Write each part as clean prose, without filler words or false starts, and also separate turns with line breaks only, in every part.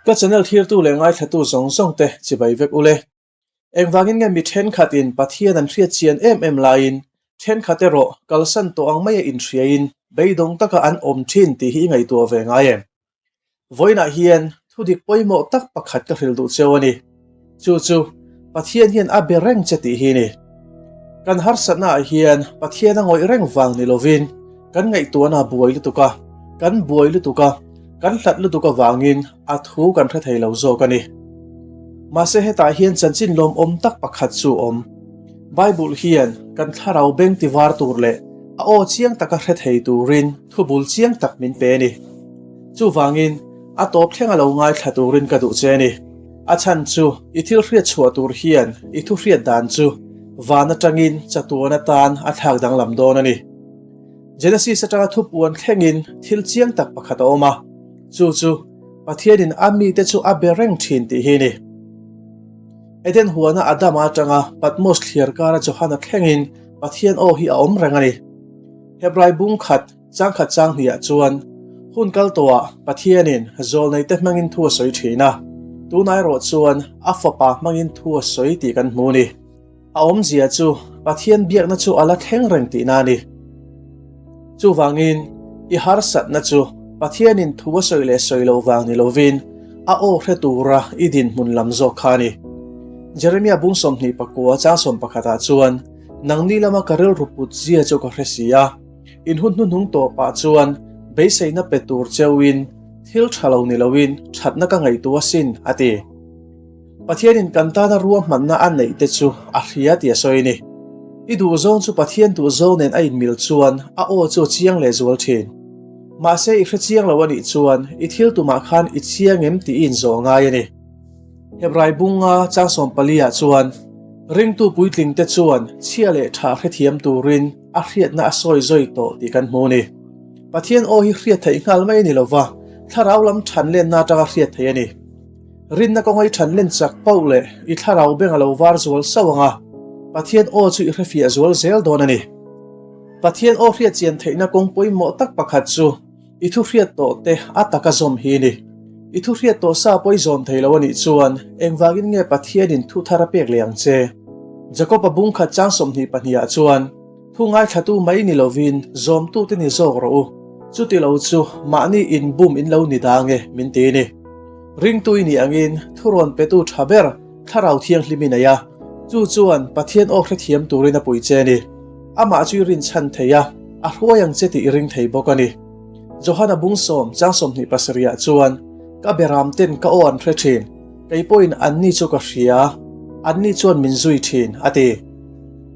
Ka channel thirtu leh ngaithlatu zawng zawng te chibai vek ule. Engvangin nge mi thenkhatin Pathian an hriat chian em em laiin thenkhat erawh kalsan tawh ang maia inhriain beidawng taka an awm thin tih hi i ngaihtuah ve ngai em? Vawiinah hian thudik pawimawh tak pakhat ka hrilh duh cheu a ni. Chu chu Pathian hian a be reng che tih hi a ni. Kan harsatnaah hian Pathian a ngawih reng vang ni lovin kan ngaihtuahna a buai lutuk a, kan buai lutuk a, kan hlat lutuk avangin a thu kan hre thei lo zawk a ni. Mahse hetah hian chanchin lawmawm tak pakhat chu a awm. Bible hian kan thlarau beng ti var tur leh a aw chiang taka hre thei turin thubul chiang tak min pe a ni. Chuvangin a tawp thleng a lo ngaithla turin ka duh che a ni. A chhan chu i thil hriat chhuah tur hian i thu hriat dan chu van atangin chatuan atan a thlak danglam dawn a ni. Genesis atanga thupuan thlengin thil chiang tak pakhat a awm a, chu chu Pathianin a mite chu a be reng thin tih hi a ni. Eden huana Adama atanga Patmos thliar kara Johana thlengin Pathian aw hi a awm reng a ni. Hebrai bung khat changkhat chang hniah chuan hun kal tawhah Pathianin zawlneite hmangin thu a sawi thin a, tunah erawh chuan a fapa hmangin thu a sawi tih kan hmu a ni. A awmzia chu Pathian biakna chu a la thleng reng tihna a ni. Chuvangin, i harsatna chu Pathianin thu a sawi leh sawi loh vang ni lovin a aw hre tura i dinhmun lam zawk kha a ni. Jeremia bung 24 chang 11 ah chuan, Nangni lama ka rilru put zia chu ka hre si a, in hun hnuhnung tawpah chuan beiseina pe tur cheuhin thil tha lo ni loin thatna ka ngaihtuah asin, a ti. Pathianin kan tana ruahmanna a neih te chu a hria tih a sawi a ni. I duhzawng chu Pathian duhzawng nen a inmil chuan a aw chu a chiang leh zual thin. Mahse i hre chiang lo a nih chuan i thil tumah khan i chiang em tih i inzawh ngai a ni. Hebrai bunga chang 14 ah chuan ringtu puitling te chuan chhia leh tha hrethiam turin a hriatna a sawi zawi tawh tih kan hmu a ni. Pathian aw hi hriat theih nghal mai a ni lova, thlarau lam than lenna atanga hriat theih a ni. Rinna kawnga i than len chak pauh leh i thlarau beng a lo var zual sauh ang a, Pathian aw chu i hrefiah zual zel dawn a ni. Pathian aw hriat chian theihna kawng pawimawh tak pakhat chu i thu hriat tawh te a taka zawm hi a ni. I thu hriat tawh sa pawh i zawm thei lo a nih chuan engvangin nge Pathianin thu thar a pek leh ang che? Jakob-a bung khat chang 22 ah chuan, Thu ngaithlatu mai ni lovin zawmtute ni zawk rawh u, chuti lo chu mahni inbum in lo ni dang e, min ti a ni. Ringtu i nih angin thurawn petu tha ber Thlarau Thianghlim i nei a, chu chuan Pathian aw hrethiam turin a pui che a ni. Amah chu i rinchhan thei a, a hruai ang che tih i ring thei bawk a ni. Johana bung sawm chang 27 ah chuan, Ka beram ten ka aw an hre thin, kei pawhin anni chu ka hria, anni chuan min zui thin, a ti.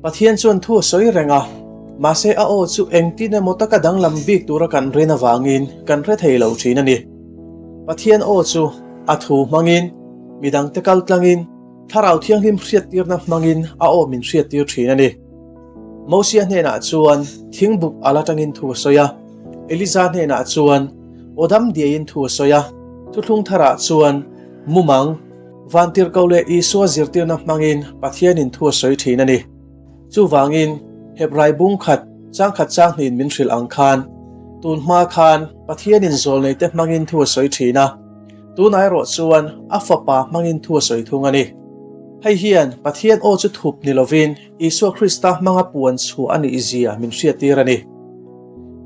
Pathian chuan thu a sawi reng a, mahse a aw chu engtin emaw taka danglam bik tura kan rin avangin kan hre thei lo thin a ni. Pathian aw chu a thu hmangin, midangte kal tlangin, Thlarau Thianghlim hriattirna hmangin a aw min hriattir thin a ni. Mosia hnenah chuan thingbuk al atangin thu a sawi a, Eliza hnenah chuan aw dam diaiin thu a sawi a, thuthlung tharah chuan mumang, Vantirhkoh leh Isua zirtirna hmangin Pathianin thu a sawi thin a ni. Chuvangin, Hebrai bung khat chang khat chang hnihin min hrilh ang khan, tun hma khan Pathianin zawlneite hmangin thu a sawi thin a, tunah erawh chuan a Fapa hmangin thu a sawi thung a ni. Hei hian Pathian aw chu thup ni lovin Isua Krista hmanga puan chhuah a nih zia min hriattir a ni.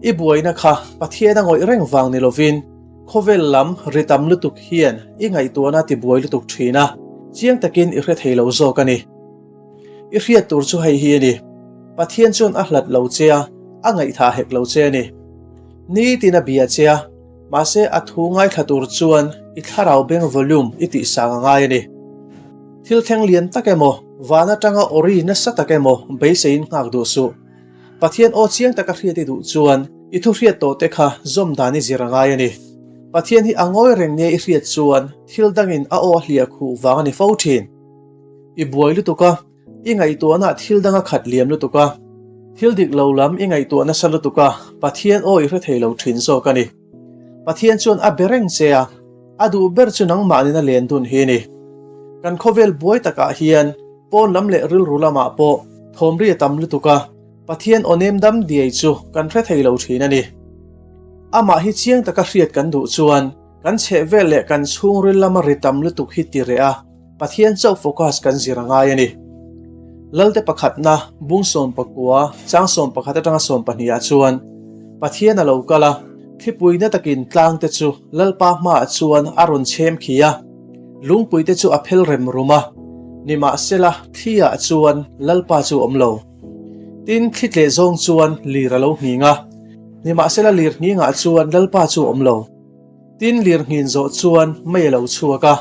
I buaina kha Pathian a ngawih reng vang ni lovin, Khawvel lam ri tam lutuk hian i ngaihtuahna ti buai lutuk thin a, chiang takin i hre thei lo zawk a ni. I hriat tur chu hei hi a ni, Pathian chuan a hlat lo che a, a ngaihthah hek lo che a ni. Nitin a bia che a, mahse a thu ngaithla tur chuan i thlarau beng volume i tihsang a ngai a ni. Thil thleng lian tak emaw, van atanga awri nasa tak emaw beiseiin nghak duh suh. Pathian aw chiang taka hriat i duh chuan i thu hriat tawh te kha zawm dan i zir a ngai a ni. Pathian hi a ngawi reng nia i hriat chuan thil dangin a aw a hliah khuh vang a ni fo thin. I buai lutuk a, i ngaihtuahna thil dang a khat liam lutuk a, thil dik lo lam i ngaihtuah nasa lutuk a, Pathian aw i hre thei lo thin zawk a ni. Pathian chuan a be reng che a, a duh ber chu nangmahnin a len dun hi a ni. Kan khawvel buai takah hian Pawn lam leh rilru lamah pawh thawmri a tam lutuk a, Pathian aw nem dam diai chu kan hre thei lo thin a ni. Amah hi chiang taka hriat kan duh chuan Kan chhehvel leh kan chhungril lama ri tam lutuk hi ti reh a, Pathian chauh focus kan zir a ngai a ni. Lalte pakhatna, bung 19, chang 11 atanga 12 ah chuan Pathian a lo kal a, thlipui na takin tlangte chu Lalpa hmaah chuan a rawn chhem khi a, lungpuite chu a phel rem rum a, nimahsela thli-ah chuan Lalpa chu a awm lo. Tin, thli tleh zawng chuan lir a lo nghing a, nimahsela lir nghingah chuan Lalpa chu a awm lo. Tin, lir nghin zawh chuan mei a lo chhuak a,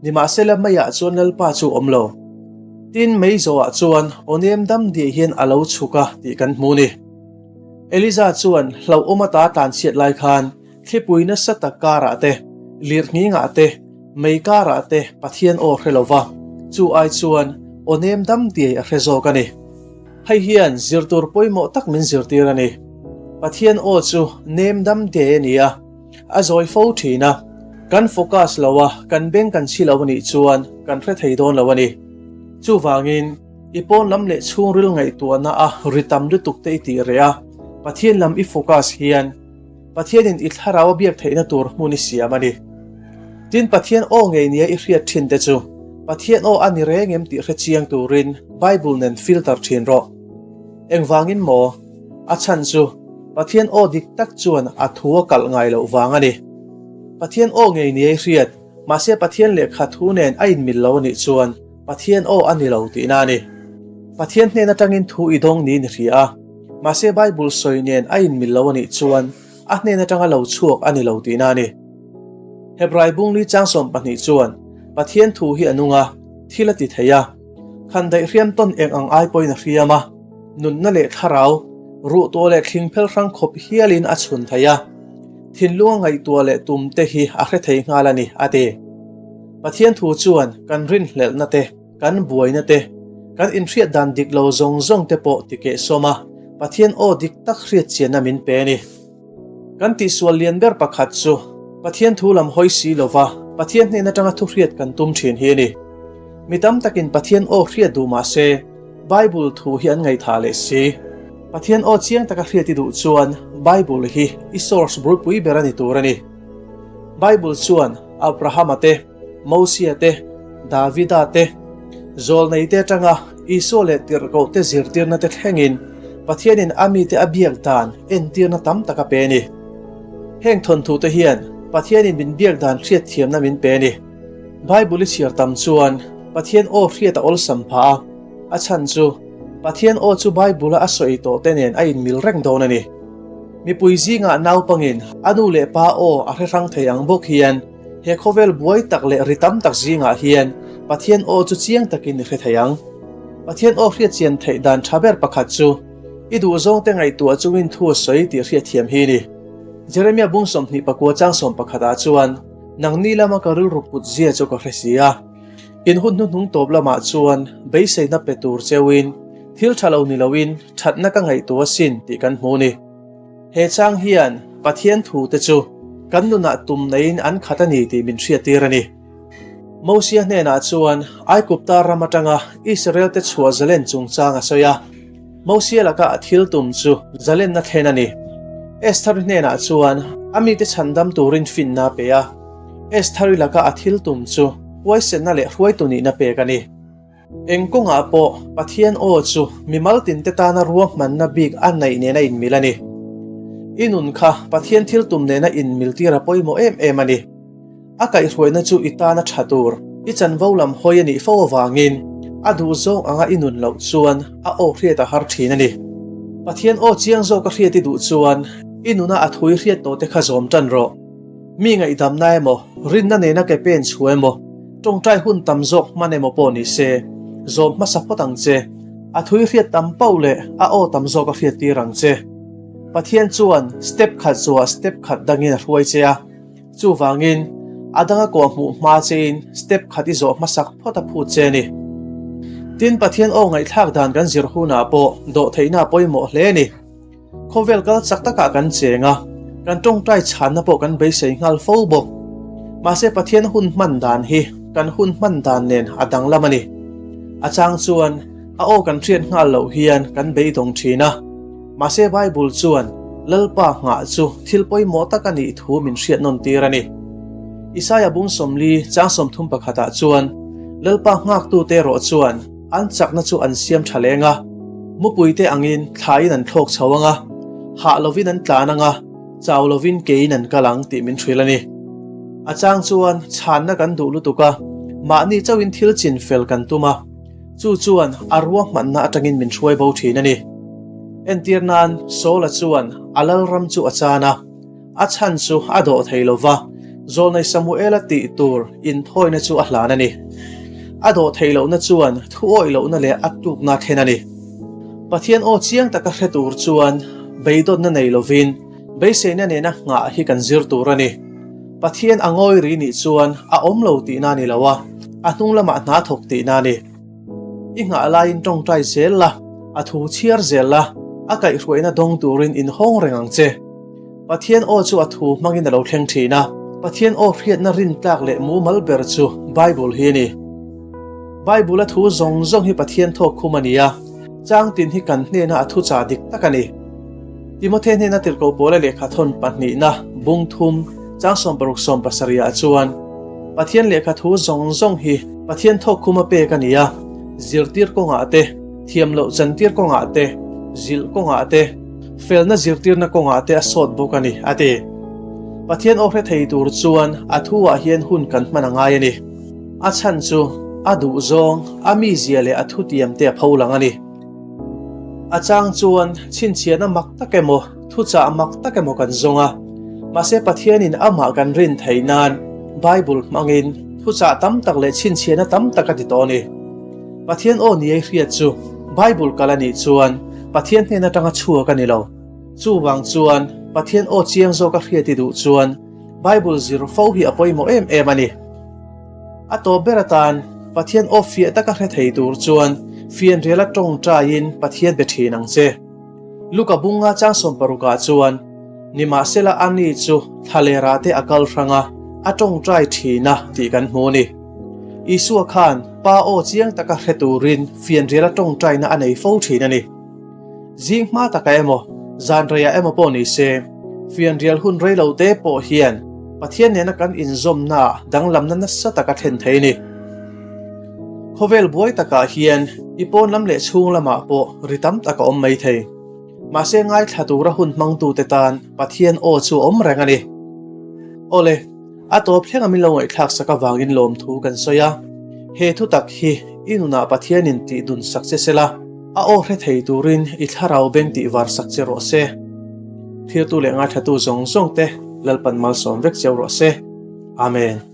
nimahsela meiah chuan Lalpa chu a awm lo. Tin, mei zawhah chuan aw nem dam diah hian a lo chhuk a tih kan hmu ni. Eliza chuan hlauhawm ata tlanchhiat lai khan thlipui nasa tak karah te, lir nghingah te, mei karah te Pathian aw hre lo va, chu ai chuan aw nem dam diai a hre zawk a ni. Hei hian zirtur pawimawh tak min zirtir a ni. Pathian aw chu nem dam diai a ni a, a zawi fo thin a. Kan focus lo a, kan beng kan chhi lo a nih chuan kan hre thei dawn lo a ni. Chuvangin, i pawn lam leh chhungril ngaihtuahna a ri tam lutuk te i tih reh a, Pathian lam i focus hian Pathianin i thlarau a biak theihna tur hmun i siam a ni. Tin, Pathian aw ngei nia i hriat thin te chu Pathian aw a ni reng em tih hre chiang turin Bible nen filter thin rawh. Engvangin maw? A chhan chu Pathian aw dik tak chuan a thu a kalh ngai loh vang a ni. Pathian aw ngei nia i hriat, mahse Pathian lehkha thu nen a inmil lo a nih chuan Pathian aw a ni lo tihna a ni. Pathian hnen atangin thu i dawng niin i hria a, mahse Bible sawi nen a inmil lo a nih chuan a hnen atanga lo chhuak a ni lo tihna a ni. Hebrai bungli chang 12 chuan Pathian thu hi a nung a, thil a ti thei a, khandaih hriam tawn eng ang ai pawhin a hriam a, nunna leh thlarau, ruhtuah leh thling phel hrang khawp hialin a chhun thei a, thinlunga ngaihtuah leh tum te hi a hre thei nghal a ni, a ti. Pathian thu chuan kan rinhlelhna te, kan buaina te, kan inhriat dan dik lo zawng zawng te pawh ti kehsawm a, Pathian aw dik tak hriat chianna min pe a ni. Kan tihsual lian ber pakhat chu Pathian thu lam hawi si lova Pathian hnen atanga thu hriat kan tum thin hi a ni. Mi tam takin Pathian aw hriat duh mah se, Bible thu hi an ngaihthah leh si. Pathian aw chiang taka hriat i duh chuan Bible hi i source bulpui ber a ni tur a ni. Bible chuan Abrahama te, Mosia te, Davida te, Zawlnei te atanga Isua leh tirhkoh te zirtirna te thlengin Pathianin a mite a biak dan entirna tam tak a pe a ni. Heng thawnthu te hian Pathianin min biak dan hriatthiamna min pe a ni. Bible i chhiar tam chuan Pathian aw hriat a awlsam phah a, a chhan chu Pathian aw chu Bible-a a sawi tawh te nen a inmil reng dawn a ni. Mipui zingah naupangin a nu leh pa aw a hre hrang thei ang bawk hian he khawvel buai tak leh ri tam tak zingah hian Pathian aw chu chiang takin i hre thei ang. Pathian aw hriatchian theih dan tha ber pakhat chu i duhzawngte ngaihtuah chungin thu a sawi tih hriatthiam hi a ni. Jeremia bung 24 chang 11 ah chuan, Nangni lama ka rilru put zia chu ka hre si a. In hun hnuhnung tawp lamah chuan beiseina pe tur cheuhin thil tha lo ni loin thatna ka ngaihtuah asin tih kan hmu a ni. He chang hian Pathian thute chu kan nunah tum neiin an khat a ni tih min hriattir a ni. Mosia hnenah chuan Aigupta ram atanga Israelte chhuah zalen chungchang a sawi a. Mosia laka a thil tum chu zalenna thlen a ni. Estheri hnenah chuan a mite chhandam turin finna a pe a. Estheri laka a thil tum chu huaisenna leh hruaitu nihna pek a ni. Eng kawngah pawh Pathian aw chu mimal tinte tana ruahmanna bik a neih nena inmil a ni. I nun kha Pathian thil tum nena inmil tir a pawimawh em em a ni. A kaihhruaina chu i tana tha tur, i chanvo lam hawi a nih fo avangin a duh zawng anga i nun loh chuan a aw hriat a har thin a ni. Pathian aw chiang zawka hriat i duh chuan i nuna a thui hriat tawhte kha zawm tan rawh. Mi ngaihdamna emaw, rinna nena ke pen chhuah emaw, tawngtai hun tam zawk hman emaw pawh ni se, zawm hmasa phawt ang che. A thui hriat tam pauh leh a aw tam zawk a hriattir ang che. Pathian chuan step khat zuah step khat dangin a hruai che a, chuvangin a danga kawh hmuh hma chein step khat i zawh hmasak phawt a phut che a ni. Tin, Pathian aw ngaihthlak dan kan zir hunah pawh dawhtheihna a pawimawh hle a ni. Khawvel kal chak takah kan cheng a, kan tawngtai chhanna pawh kan beisei nghal fo bawk. Mahse Pathian hun hman dan hi kan hun hman dan nen a danglam a ni. A chang chuan a aw kan hriat nghal loh hian kan beidawng thin a. Mahse Bible chuan Lalpa nghah chu thil pawimawh tak a nih thu min hriat nawn tir a ni. Isaia bung 40 chang 31 ah chuan, Lalpa nghaktute erawh chuan an chakna chu an siam tha leng a, mupuite angin thlaiin an thlawk chho ang a, hah lovin an tlan ang a, chau lovin keiin an kal ang tih min hrilh a ni. A chang chuan chhanna kan duh lutuk a, mahni chauhin thil chin fel kan tum a, chu chuan a ruahmanna atangin min hruai bo thin a ni. Entir nan Saula chuan a lalram chu a chan a, a chhan chu a dawh thei lo va, Zawlnei Samuela tih tur inthawina chu a hlan a ni. A dawh theih lohna chuan thu awih lohna leh a tlukna a thlen a ni. Pathian aw chiang taka hre tur chuan beidawnna nei lovin beiseina nena nghah hi kan zir tur a ni. Pathian a ngawi ri nih chuan a awm lo tihna a ni lo a, a hnung lamah hna thawk tihna a ni. I nghah laiin tawngtai zel la, a thu chhiar zel la, a kaihhruaina dawng turin inhawng reng ang che. Pathian aw chu a thu hmangin a lo thleng thin a, Pathian aw hriatna rintlak leh mumal ber chu Bible hi a ni. Bible a thu zawng zawng hi Pathian thawk khum a ni a, chang tin hi kan hnena a thuchah dik tak a ni. Timothy hnena tirhkoh pawla lehkha thawn pahnihna bung thum chang 60 70 ah chuan Pathian lehkha thu zawng zawng hi Pathian thawk khum a pek a ni a, zirtir kawngah te, thiam loh chantir kawngah te, zilh kawngah te, felna zirtirna kawngah te a sawt bawk a ni, a ti. Pathian aw hre thei tur chuan a thuah hian hun kan hman a ngai a ni. A chhan chu a duhzawng, a mizia leh a thutiam te a pho lang a ni. A chang chuan chhinchhiahna mak tak emaw, thuchah mak tak emaw kan zawng a. Mahse Pathianin amah kan rin theih nan Bible hmangin thuchah tam tak leh chhinchhiahna tam tak a ti tawh a ni. Pathian aw ni ei hriat chu Bible kal a nih chuan Pathian hnen atanga chhuak a ni lo. Chuvang chuan Pathian aw chiang zawka hriat i duh chuan Bible zir fo hi a pawimawh em em a ni. A tawp ber atan Pathian aw fiah taka hre thei tur chuan fianriala tawngtaiin Pathian be thin ang che. Luka bunga chang 60 ah chuan, Nimahsela ani chu thlalera te a kal hrang a, a tawngtai thin a tih kan hmu a ni. Isua khan Pa aw chiang taka hre turin fianriala tawngtaina a nei fo thin a ni. Zing hma taka emaw, zan reiah emaw pawh ni se, fianrial hun rei lo te pawh hian Pathian nena kan inzawmnaah danglamna nasa taka thlen thei a ni. Khawvel buai takah hian i pawn lam leh chhung lamah pawh ri tam tak a awm mai thei. Mahse ngaithla tura hun hmangtute tan Pathian aw chu a awm reng a ni. Awle, a tawp thleng a min lo ngaihthlak sak avangin lawmthu kan sawi a. He thutak hi i nunah Pathianin tih dun sak che sela, a aw hre thei turin i thlarau beng tih var sak che rawh se. Thirtu leh ngaithlatu zawng zawng te Lalpan malsawm vek cheu rawh se. Amen.